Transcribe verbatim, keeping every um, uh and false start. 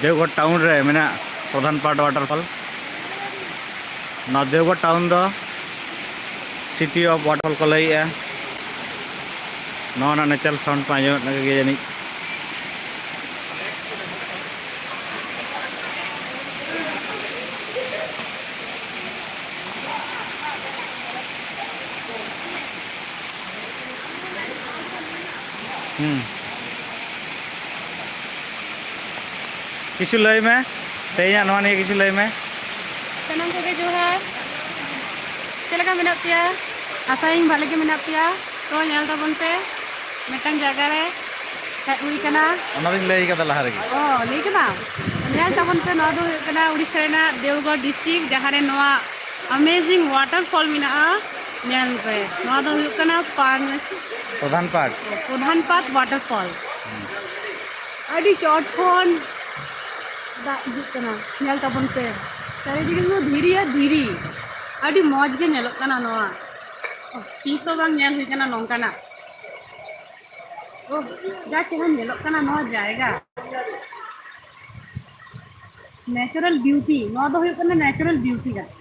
ᱫᱮᱣᱜᱷᱚᱨ town ᱨᱮ ᱢᱮᱱᱟᱜ ᱯᱨᱚᱫᱷᱟᱱ ᱯᱟᱴ ᱣᱟᱴᱟᱨ ᱯᱷᱚᱞ᱾ ᱱᱚᱣᱟ ᱫᱮᱣᱜᱷᱚᱨ ᱴᱟᱣᱩᱱ ᱫᱚ ᱥᱤᱴᱤ ᱚᱯᱷ ᱣᱟᱴᱟᱨ ᱯᱷᱚᱞ ᱠᱚ ᱞᱟᱹᱭᱮᱜᱼᱟ᱾ ᱱᱚᱣᱟ ᱨᱮᱱᱟᱜ ᱱᱮᱪᱟᱨᱟᱞ ᱥᱟᱣᱩᱱᱰ ᱯᱮ ᱟᱸᱡᱚᱢᱮᱫ ᱠᱟᱱ ᱜᱮᱭᱟ ᱡᱟᱹᱱᱤᱡ᱾ ᱦᱩᱸ᱾ ᱠᱤᱪᱷᱩ ᱞᱟᱹᱭ ᱢᱮ, ᱛᱮᱦᱮᱧᱟᱜ ᱱᱚᱣᱟ ᱱᱤᱭᱮ ᱠᱤᱪᱷᱩ ᱞᱟᱹᱭ ᱢᱮ᱾ ᱥᱟᱱᱟᱢ ᱠᱚᱜᱮ ᱡᱚᱦᱟᱨ᱾ ᱪᱮᱫ ᱞᱮᱠᱟ ᱢᱮᱱᱟᱜ ᱯᱮᱭᱟ? ᱟᱥᱟᱭᱟᱹᱧ ᱵᱷᱟᱞᱮ ᱜᱮ ᱢᱮᱱᱟᱜ ᱯᱮᱭᱟ᱾ ᱛᱚ ᱧᱮᱞ ᱛᱟᱵᱚᱱ ᱯᱮ, ᱢᱤᱫᱴᱟᱝ ᱡᱟᱭᱜᱟ ᱨᱮ ᱦᱮᱡ ᱦᱩᱭ ᱠᱟᱱᱟ᱾ ᱚᱱᱟ ᱫᱚᱧ ᱞᱟᱹᱭ ᱠᱟᱫᱟ ᱞᱟᱦᱟ ᱨᱮᱜᱮ᱾ ᱚ, ᱞᱟᱹᱭ ᱠᱮᱫᱟᱢ? ᱧᱮᱞ ᱛᱟᱵᱚᱱ ᱯᱮ, ᱱᱚᱣᱟ ᱫᱚ ᱦᱩᱭᱩᱜ ᱠᱟᱱᱟ ᱩᱲᱤᱥᱥᱟ ᱨᱮᱱᱟᱜ ᱫᱮᱣᱜᱷᱚᱨ ᱰᱤᱥᱴᱨᱤᱠᱴ, ᱡᱟᱦᱟᱸ ᱨᱮ ᱱᱚᱣᱟ ᱟᱢᱮᱡᱤᱝ ᱣᱟᱴᱟᱨ ᱯᱷᱚᱞ ᱢᱮᱱᱟᱜᱼᱟ᱾ ᱧᱮᱞ ᱯᱮ, ᱱᱚᱣᱟ ᱫᱚ ᱦᱩᱭᱩᱜ ᱠᱟᱱᱟ ᱯᱟᱱ-, ᱯᱨᱚᱫᱷᱟᱱ ᱯᱟᱴ᱾ ᱯᱨᱚᱫᱷᱟᱱ ᱯᱟᱛ ᱣᱟᱴᱟᱨ ᱯᱷᱚᱞ᱾ ᱟᱹᱰᱤ ᱪᱚᱴ ᱠᱷᱚᱱ ᱫᱟᱜ ᱦᱤᱡᱩᱜ ᱠᱟᱱᱟ, ᱧᱮᱞ ᱛᱟᱵᱚᱱ ᱯᱮ᱾ ᱪᱟᱨᱤᱫᱤᱠᱮ ᱫᱚ ᱫᱷᱤᱨᱤ ᱟᱨ ᱫᱷᱤᱨᱤ᱾ ᱟᱹᱰᱤ ᱢᱚᱡᱽ ᱜᱮ ᱧᱮᱞᱚᱜ ᱠᱟᱱᱟ ᱱᱚᱣᱟ᱾ ᱛᱤᱥ ᱦᱚᱸ ᱵᱟᱝ ᱧᱮᱞ ᱦᱩᱭ ᱠᱟᱱᱟ ᱱᱚᱝᱠᱟᱱᱟᱜ᱾ ᱳᱦ, ᱡᱟ ᱪᱮᱦᱨᱟ ᱧᱮᱞᱚᱜ ᱠᱟᱱᱟ ᱱᱚᱣᱟ ᱡᱟᱭᱜᱟ᱾ ᱱᱮᱪᱟᱨᱟᱞ ᱵᱤᱭᱩᱴᱤ, ᱱᱚᱣᱟ ᱫᱚ ᱦᱩᱭᱩᱜ ᱠᱟᱱᱟ ᱱᱮᱪᱟᱨᱟᱞ ᱵᱤᱭᱩᱴᱤ ᱠᱟᱱᱟ᱾